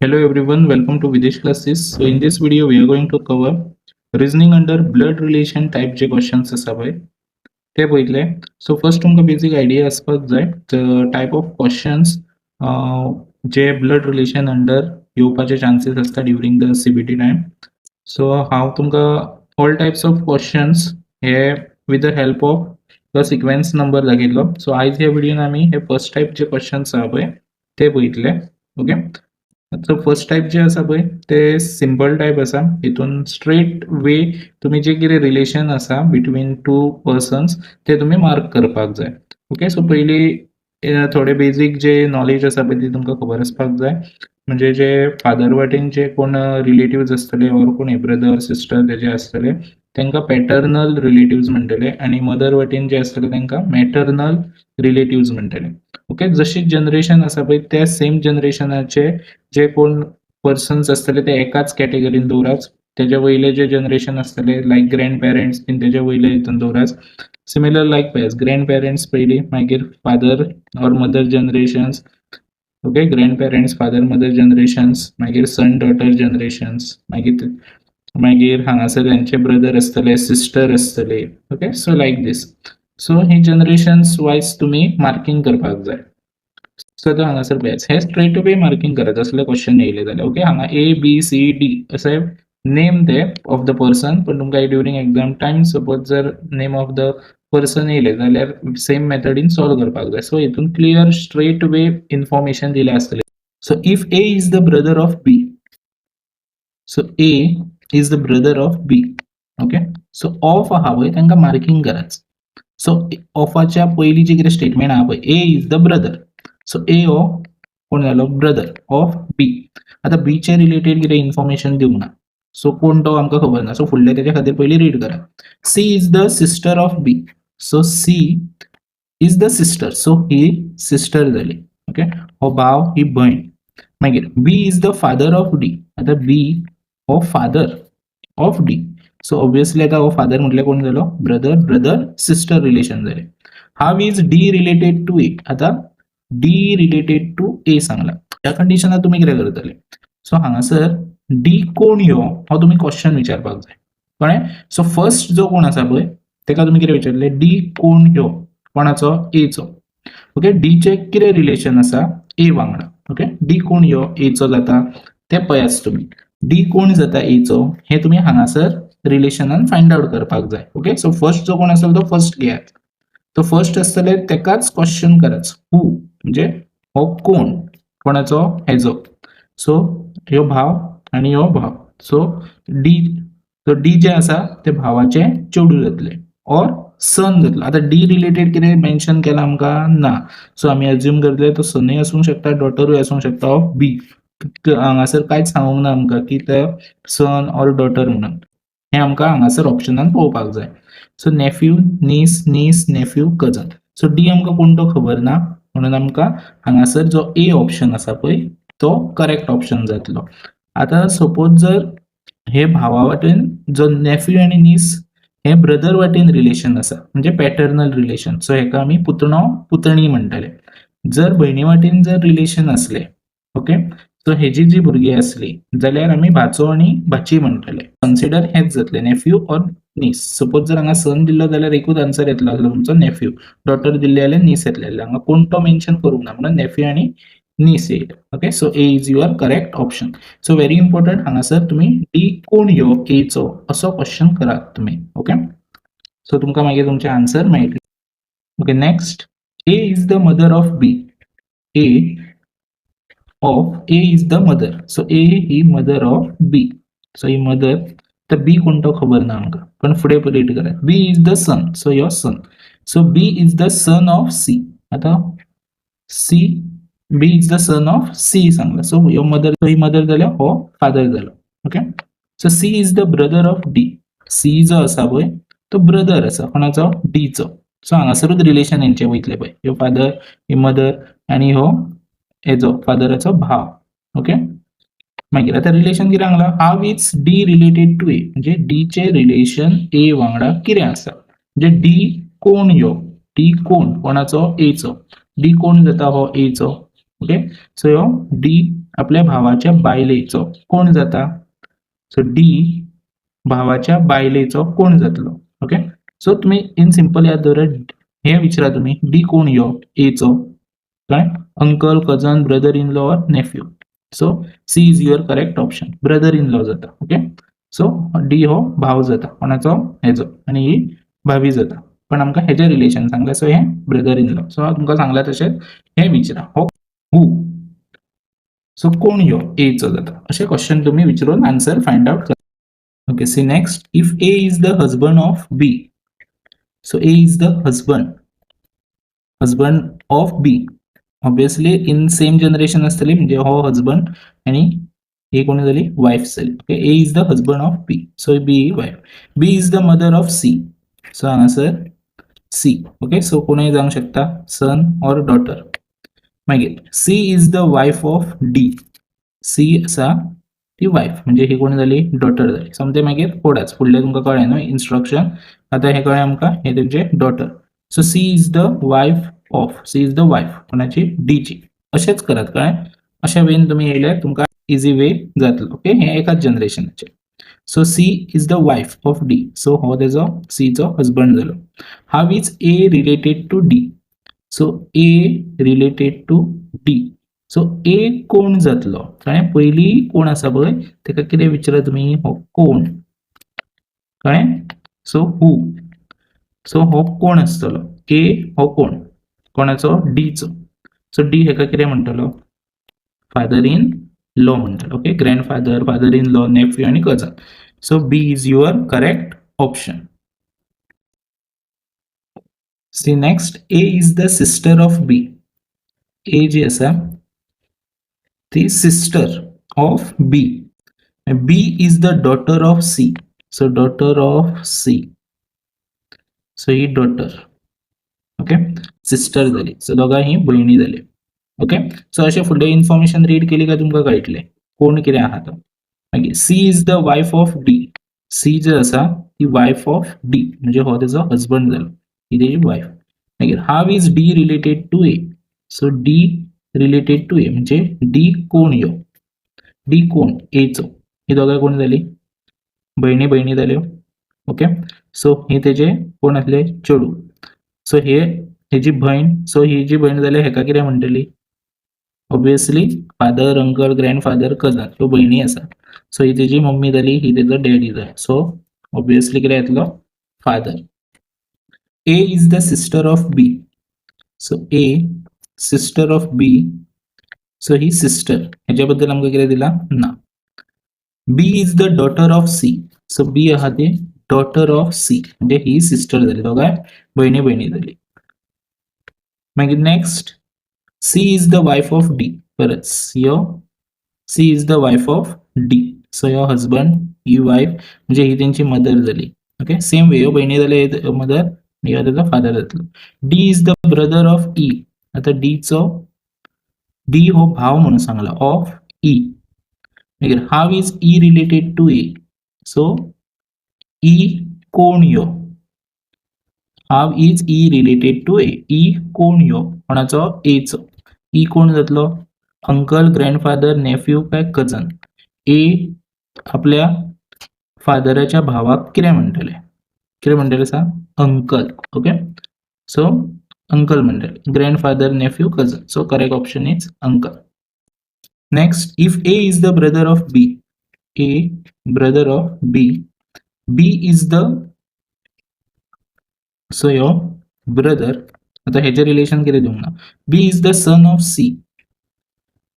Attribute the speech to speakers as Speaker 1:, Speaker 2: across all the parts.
Speaker 1: Hello everyone, welcome to Videsh classes. So in this video we are going to cover reasoning under blood relation type J questions आसा पळय ते पळयतले. So first तुमकां basic idea आसपाक जाय type of questions J blood relation under येवपाचे chances आसता during the CBT time. So हांव तुमकां all types of questions hey with the help of the sequence number दाखयतलो. सो आयज ह्या व्हिडियोन आमी हे फर्स्ट टायप जे क्वेश्चन्स आहा पळय ते पळयतले. ओके, सो फर्स्ट टायप जे आसा पळय ते सिंपल टायप आसा. हितून स्ट्रेट वे तुमी जे कितें रिलेशन आसा बिटवीन टू पर्सन्स ते तुमी मार्क करपाक जाय. ओके, सो पयलीं थोडे बेजीक जे नॉलेज आसा पळय ती तुमकां खबर आसपाक जाय. म्हणजे जे फादर वाटेन जे कोण रिलेटिव्ज आसतले ऑर कोण ब्रदर सिस्टर तेजे आसतले तांकां पॅटर्नल रिलेटिव्ज म्हणटले आनी मदर वाटेन जे आसतले तांकां मॅटर्नल रिलेटिव्ज म्हणटले. ओके, जशी जनरेशन आसा पळय त्या सेम जनरेशनाचे जे कोण पर्सन्स आसतले ते एकाच कॅटेगरीन दवरात. तेजे वयले जे जनरेशन आसतले लायक ग्रँड पेरंट्स बीन तेजे वयले हितून दवरात. सिमिलर लायक वायज ग्रँड पेरंट्स पयलीं, मागीर father or mother generations, okay, grandparents, father mother generations, मागीर सन डॉटर जनरेशन्स, मागीर मागीर हांगासर तेंचे ब्रदर आसतले, सिस्टर आसतले. Okay, so like this. So he generations wise तुमी मार्किंग करपाक जाय. सो आतां हांगासर पळयात, हे स्ट्रेट वे मार्किंग करात असले क्वेश्चन येयले जाल्यार. ओके, हांगा ए बी सी डी अशें नेम ते ऑफ the person, पण तुमकां ड्युरींग एग्जाम टायम सपोज जर नेम ऑफ the person येयले जाल्यार सेम मेथडीन सॉल्व करपाक जाय. सो हितून क्लियर स्ट्रेट वे इन्फॉर्मेशन दिलें आसतलें. So if A is the brother of B, so A is the brother of B, okay, so of आहा पळय तांकां मार्किंग करात. सो ऑफाच्या पयलीं जे कितें स्टेटमेंट आहा पळय, A is the brother, so A हो कोण जालो? ब्रदर ऑफ बी. आतां बीचे रिलेटेड कितें इन्फॉर्मेशन दिवंक ना, सो कोण तो आमकां खबर ना. सो फुडलें तेच्या खातीर पयलीं रीड करात. C is the sister of B, so C is the sister, so he sister जाली. ओके, हो भाव, ही भयण. मागीर B is the father of D. आतां बी हो father of D, so obviously आतां हो फादर म्हटल्यार कोण जालो? ब्रदर, ब्रदर सिस्टर रिलेशन जालें. How is D related to A? आतां डी रिलेटेड टू ए सांगला, ह्या कंडिशनात तुमी कितें करतले? सो हांगासर डी कोण यो हो तुमी क्वेश्चन विचारपाक जाय, कळ्ळें? सो फर्स्ट जो कोण आसा पळय तेका तुमी कितें विचारलें? डी कोण ह्यो? कोणाचो? एचो. ओके, डीचे कितें रिलेशन आसा ए वांगडा? ओके, डी कोण ह्यो एचो जाता ते पळयात. तुमी डी कोण जाता एचो हे तुमी हांगासर रिलेशनान फायंड आउट करपाक जाय. ओके, सो फर्स्ट जो कोण आसतलो तो फर्स्ट घेयात. तो फर्स्ट आसतले तेकाच क्वेश्चन करात, हू म्हणजे हो कोण, कोणाचो? हेजो. सो ह्यो भाव आनी ह्यो भाव. सो डी, तो डी जे आसा ते भावाचे चेडूं जातले ऑर सन जातलो. आतां डी रिलेटेड कितें मेन्शन केलां आमकां? ना. सो आमी अज्युम करतले तो सनूय आसूंक शकता, डॉटरूय आसूंक शकता ऑफ बी. हांगासर कांयच सांगूंक ना आमकां की ते सन ऑर डॉटर म्हणून. हें आमकां हांगासर ऑप्शनान पळोवपाक जाय. So nephew, niece, niece, nephew, cousin. So D आमकां कोण तो खबर ना, म्हणून आमकां हांगासर जो ए ऑप्शन आसा पळय तो करेक्ट ऑप्शन जातलो. आतां सपोज जर हे भावा वाटेन जो नेफ्यू आनी नीस हे ब्रदर वाटेन रिलेशन आसा, म्हणजे पॅटर्नल रिलेशन, सो हेका आमी पुतणो पुतणी म्हणटले. जर भयणी वाटेन जर रिलेशन आसले, ओके, सो हेजी जी भुरगीं आसली जाल्यार आमी भाचो आनी भाची म्हणटले. कन्सिडर हेच जातले, नेफ्यू ऑर नीस. सपोज जर हांगा सन दिल्लो जाल्यार एकूच आन्सर येतलो आसलो तुमचो, नेफ्यू. डॉटर दिल्ली जाल्यार नीस येतले आसले. हांगा कोण तो मेन्शन करूंक ना म्हणून नेफ्यू आनी नीस येयले. Okay, so A is your correct option. So very important, हांगासर तुमी डी कोण यो एचो असो क्वेश्चन करात तुमी. ओके, सो तुमकां मागीर तुमचें आन्सर मेळटलें. Okay, next, A is the mother of B. A of A is the mother, so A he mother of B. So he mother, तर बी कोण तो खबर ना आमकां, पण फुडें रीड करात. B is the son, so यो सन, so B is the son of C. आतां C, B is the son of C सांगला, सो ह्यो मदर, ही मदर जाल्यार हो फादर जालो. Okay, so C is the brother of D. C जो आसा पळय तो ब्रदर आसा कोणाचो? डीचो. सो हांगासरूच रिलेशन हेंचे वयतले पळय, ह्यो फादर, ही मदर आनी हो हेजो फादराचो भाव. ओके, मागीर आतां रिलेशन कितें सांगलां? How is D related to A? म्हणजे डीचे रिलेशन ए वांगडा कितें आसा? म्हणजे डी कोण यो, डी कोण, कोणाचो? एचो. डी कोण जाता हो एचो. ओके, सो ह्यो डी आपल्या भावाच्या बायलेचो कोण जाता? सो डी भावाच्या बायलेचो कोण जातलो? ओके, सो तुमी इन सिंपल याद दवरात, हे विचारा तुमी, डी कोण यो एचो? काय uncle, cousin, brother in law or nephew? So C is your correct option, brother in law जाता. ओके, सो डी हो भाव जाता कोणाचो? हेजो, आनी ही भाभी जाता, पण आमकां हेजे रिलेशन सांगलें, सो हे ब्रदर इन लॉ. सो तुमकां सांगलां तशें हे विचारा, हो हू, सो कोण यो एचो जाता, अशें क्वेश्चन तुमी विचारून आन्सर फायंड आउट करा. Okay, see next, if A is the husband of B, so A is the husband of B, obviously in same generation आसतली, म्हणजे हो हजबंड आनी ही कोणी जाली? वायफ जाली. Okay, A is the husband of B, so B wife. B is the mother of C, so हांगासर C. Okay, so कोणूय जावंक शकता, सन ऑर डॉटर. मागीर C is the wife of D, C आसा ती wife, म्हणजे ही कोण जाली? डॉटर जाली. सोमते मागीर फोडाच, फुडलें तुमकां कळ्ळें न्हू इन्स्ट्रक्शन. आतां हें कळ्ळें आमकां, हें तेंचे daughter. So C is the wife of, C is the wife कोणाची? डीची. अशेंच करात, कळ्ळें? अशा वेन तुमी येयल्यार तुमकां इजी वे जातलो. ओके, हें एकाच जनरेशनाचें. So C is the wife of D, so हो तेजो सीचो हजबंड जालो. How is A related to D? So A related to D, so A कोण जातलो? कळ्ळें? पयलीं कोण आसा पळय तेका कितें विचारा तुमी, हो कोण, कळ्ळें? सो हू, सो हो कोण आसतलो? ए हो कोण? कोणाचो? डीचो. सो डी हेका कितें म्हणटलो? फादर इन लॉ म्हणटलो. Okay, grandfather, father in law, nephew आनी cousin. So B is your correct option. See next, A is the sister of B. A जी आसा ती sister of B. B is the daughter of C, so daughter of C, so he daughter, okay, sister जाली. So दोगां ही भयणी जाली. Okay, so अशें फुडलें information read केली काय तुमकां कळटलें कोण कितें आहा तो. मागीर C is the wife of D. C जे आसा ती वायफ ऑफ डी, म्हणजे हो तेजो हजबंड जालो, ही तेजी वायफ. मागीर how is D related to A? So D related to A म्हणजे डी कोण यो? डी कोण एचो? ही दोगां कोण जाली? भयणी भयणी जाल्यो. ओके, सो हे तेजे कोण आसले? चेडूं. सो हे हेजी भयण, सो ही जी भयण जाल्या हेका कितें म्हणटली? Obviously father, uncle, grandfather, cousin. ह्यो भयणी आसा. सो ही तेजी मम्मी जाली, ही तेजो डॅडी जालो, सो ऑब्वियसली कितें येतलो? Father. A is the sister of B, so A sister of B, so he sister, हेच्या बद्दल आमकां कितें दिलां ना. B is the daughter of C, so B आहा ती डॉटर ऑफ सी, म्हणजे ही सिस्टर जाली, दोगांय भयणी भयणी जाली. मागीर next, C is the wife of D. परत यो C is the wife of D, so yo husband, he wife, म्हणजे ही तेंची मदर जाली. ओके, सेम वे, ह्यो भयणी जाले मदर, ह्यो तेजो फादर जातलो. D is the brother of E. आतां डीचो, डी हो भाव म्हणून सांगला ऑफ ई. मागीर how is E related to A? So E कोण यो? How is E related to A? E कोण यो? कोणाचो? एचो. ई कोण जातलो? अंकल, ग्रँडफादर, नेफ्यू काय कजन? ए आपल्या फादराच्या भावाक कितें म्हणटले? कितें म्हणटले सांग? अंकल. ओके, सो अंकल म्हणटले. Grandfather, nephew, cousin, so correct option is uncle. Next, if A is the brother of B, A brother of B, B is the, so yo brother, आता हेजे रिलेशन कितें दिवंक ना. B is the son of C,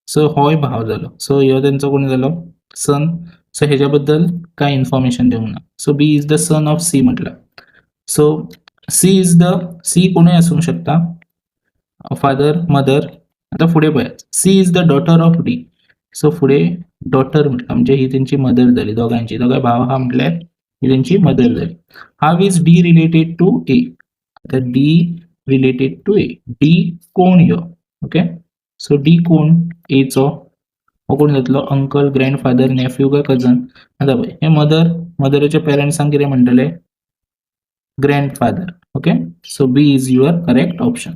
Speaker 1: so होय भाव जालो, so ह्यो तेंचो कोण जालो? सन. सो हेच्या बद्दल कांय इन्फॉर्मेशन दिवंक ना. So B is the son of C म्हटलं. So C is the, C कोणूय आसूंक शकता, फादर, मदर. आता फुडें पळयात, C is the daughter of D, so फुडें डॉटर म्हटलं, म्हणजे ही तेंची मदर जाली दोगांची. दोगांय भाव आहा म्हटल्यार ही तेंची मदर जाली. How is D related to A? आता D related to A, D कोण यो? ओके, सो डी कोण एचो? हो कोण जातलो? अंकल, ग्रँडफादर, नेफ्यू काय कजन? आतां पळय, हे मदर, मदराच्या पेरंट्सांक कितें म्हणटले? Grandfather. Okay, so B is your correct option.